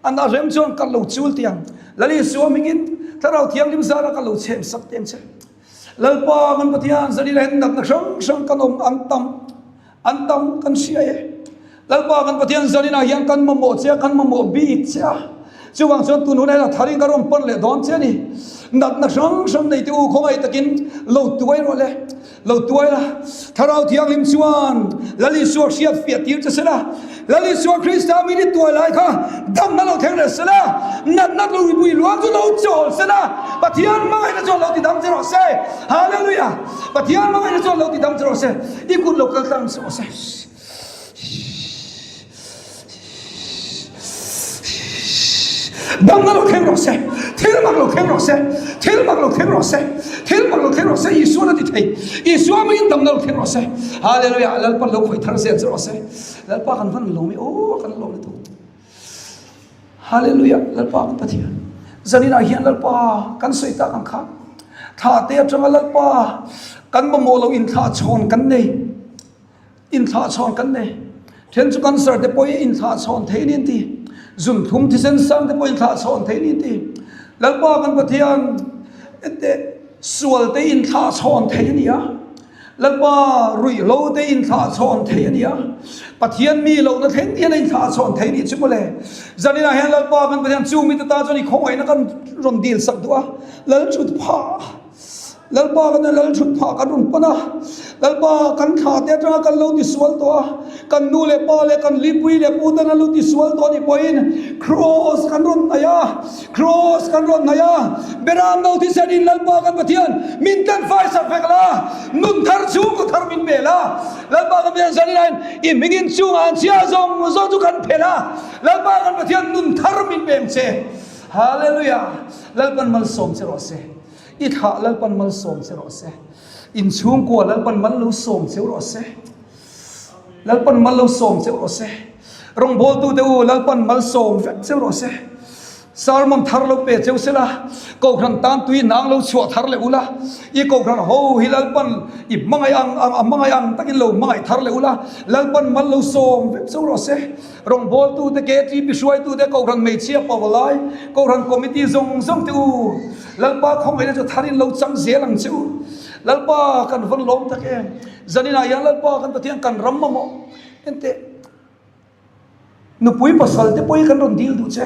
a na rem chuan kan lo chul tih ang. Lal Isua hmingin Thlarau Thianghlim zara kan lo chhem sak teh ang che. Lalpa kan Pathian zanina hian natna hrang hrang kan awm an tam. An tam kan hria e. Lalpa kan Pathian zaninah hian kan mamawh che a, kan mamawh bik che a. Chuvang chuan tun hunah hian a tharin ka rawn pan leh dawn che a ni. Natna hrang hrang nei te u khawngaih takin lo tuai rawh le. Lo tuai la. Thlarau Thianghlim chuan Lal Isua hriat fiah tir che sela. Lal Isua Krista min i tuai lai kha damna lo thleng leh sela. Natna luipui luang chu lo chawl sela. Pathian hmangaihna chuan lo ti dam che rawh se. Hallelujah! Pathian hmangaihna chuan lo ti dam che rawh se. I kut lo kal tlang suh se. Damna lo thleng rawh se. Thil mak lo thleng rawh se. Thil mak lo thleng rawh se. Thil mak lo thleng rawh se. Isua a ti thei. Isua mangin damna lo thleng rawh se. Hallelujah. Lalpan lo khawih thar zel che rawh se. Lalpa kan van lawm i aw kan lawm lutuk. Hallelujah Lalpa kan Pathian zaninah hian Lalpa kan sawi tak ang kha thla te atanga Lalpa kan mamawh lo inthlah chhawn kan nei inthlah chhawn kan nei then chu cancer te pawh hi inthlah chhawn thei niin ti zunthlum thisen sang te pawh inthlah chhawn thei niin ti Lalpa kan Pathian ente sual te inthlah chhawn thei a ni a. Lalpa ruihhlo te inthlah chhawn thei a ni a, Pathian mi lohna thleng hian a inthlah chhawn thei nih chu mawle. Zaninah hian Lalpa kan Pathian chu mite tan chuan i khawngaihna kan rawn dil sak duh a, Lal thut phah, Lalpa kan Lal thut phah kan rawn pan a, Lalpa kan thlah te atanga kan lo tisual tawh a, kan nu leh pa leh kan lipui leh pu ten an lo tisual tawh a nih pawhin Kraws kan rawn hnaih a, Kraws kan rawn hnaih a, Beram no thisen in Lalpa kan Pathian min tlenfai sak vek la, nun thar chhungkaw thar min pe la, Lalpa kan Pathian zanin ah i hmingin chungah an chhia zawng zawng chu kan phelh a, Lalpa kan Pathian nun thar min pe ang che. Hallelujah! Lalpan malsawm che rawh se. I thlah Lalpan malsawm che rawh se. In chhungkua Lalpan mal lo sawm cheu rawh se. Lalpan mal lo sawm cheu rawh se. Rawngbawltute u Lalpan mal sawm vek cheu rawh se. Sermon thar lo pe cheu sela, Kohhran tan tui nang lo chhuah thar leh ula, i Kohhran ho hi Lalpan i hmangaih ang ang a hmangaih ang takin lo hmangaih thar leh ula, Lalpan mal lo sawm vek cheu rawh se. Rawngbawltute, KTP hruaitute, Kohhran hmeichhia pavalai, Kohhran committee zawng zawng te u, Lalpa khawngaihna chu tharin lo chang zel ang che u. Lalpa kan vawn lawm tak em. Zaninah hian Lalpa kan Pathian kan ram mamawh enteh nupui pasal te pawh hi kan rawn dil duh che.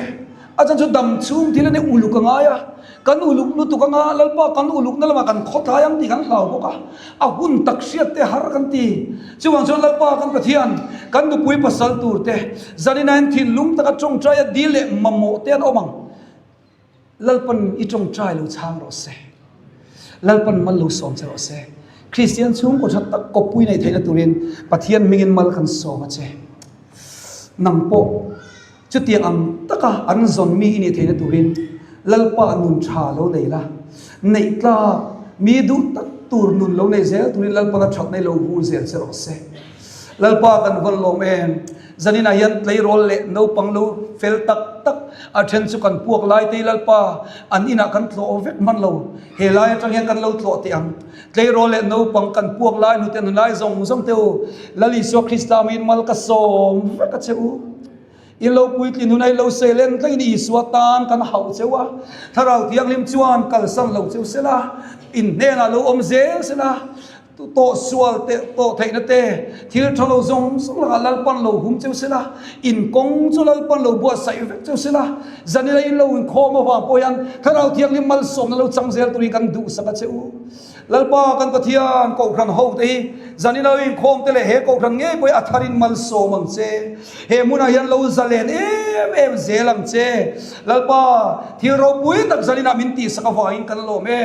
A chan chu dam chhung thil a nia uluk a ngai a, kan uluk lutuk anga Lalpa kan ulukna lamah kan khawtlai ang tih kan hlau bawk a, a hun tak hriat te har kan ti. Chuvang chuan Lalpa kan Pathian kan nupui pasal tur te zaninah hian thinlung taka tawngtai a dil leh mamawh te an awm ang. Lalpan i tawngtai lo chhang rawh se. Lalpan mal lo sawm che rawh se. Kristian chhungkaw tha tak kawppui nei theihna turin Pathian hmingin mal kan sawm a che. Nang pawh chutiang ang taka an zawn mi i nih theihna turin Lalpa nun tha lo nei la. Neih tlak mi duh tak tur nun lo nei zel turin Lalpan a thatna i lo vur zel che rawh se. Lalpa kan vawn lawm em? Zaninah hian tleirawl leh naupang lo fel tak tak a then chu kan puak lai te hi Lalpa an inah kan tlawh vek hman lo. He lai atang hian kan lo tlawh teh ang. Tleirawl leh naupang kan puak lai hnute an lai zawng zawng te u. Lal Isua Krista miin mal ka sawm vek a che u. In lo puitlin hun a in lo seilen tlakin Isua tan kan hauh cheu a. Thlarau Thianghlim chuan kalsan lo cheu sela, in hnenah lo awm zel sela, Tawh sual te, tawh theihna te, thil tha lo zawng zawng lakah Lalpan lo hum cheu sela, in kawng chu Lalpan lo buatsaih vek cheu sela, zanila in lo inkhawm avang pawh hian Thlarau Thianghlim malsawmna lo chang zel turin kan duhsak a che u. Lalpa kan Pathian Kohhran ho te hi zanila lo inkhawm te leh he Kohhran ngei pawh hi a tharin malsawm ang che. He hmunah hian lo zalen em em zel ang che. Lalpa thil ropui tak zaninah min tihsak avangin kan lawm e.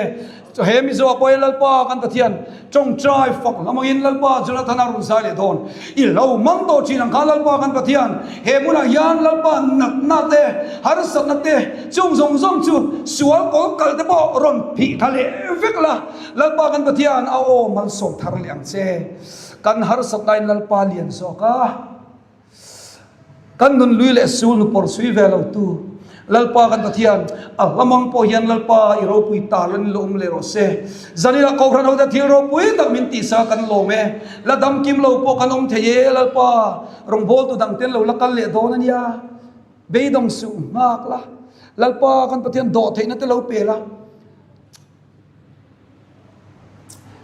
He Mizo a pawi Lalpa kan Pathian tawngtai fak lamangin Lalpa Jonathana rawn zai leh dawn. I lo mang tawh thin ang khan Lalpa kan Pathian he hmunah hian Lalpa natna te harsatna te chung zawng zawng chu sual kawl kal te pawh rawn phih tha leh vek la Lalpa kan Pathian a aw malsawm thar leh ang che. Kan harsatna in Lalpa lian zawk a. Kan nun lui leh sul nu pawr sui ve lo tu. Lalpa kan Pathian, a hlamang pawh hian Lalpa i ropui ta lan la awm leh rawh se. Zanina Kohhran hote thil ropui tak min tihsa kan lawm e. La dam kim lo pawh kan awm thei e Lalpa, rawngbawltu dang ten lo la kal leh dawn a nia. Beidawng suh nghak la. Lalpa kan Pathian dawh theihna te lo pe la.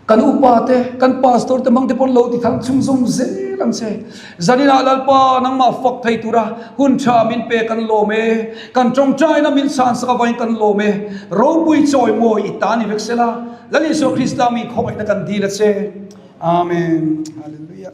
Kan upa te, kan pastor te mang te pawn lo ti thang chhungzawm zel ang che. Zaninah Lalpa nangmah fak thei tura hun tha min pe kan lawm e. Kan tawngtaina min chhansak avangin kan lawm e. Ropui chawi mawi i ta ni vek sela. Lal Isua Krista mi khawngaihna kan dil a che. Amen. Hallelujah.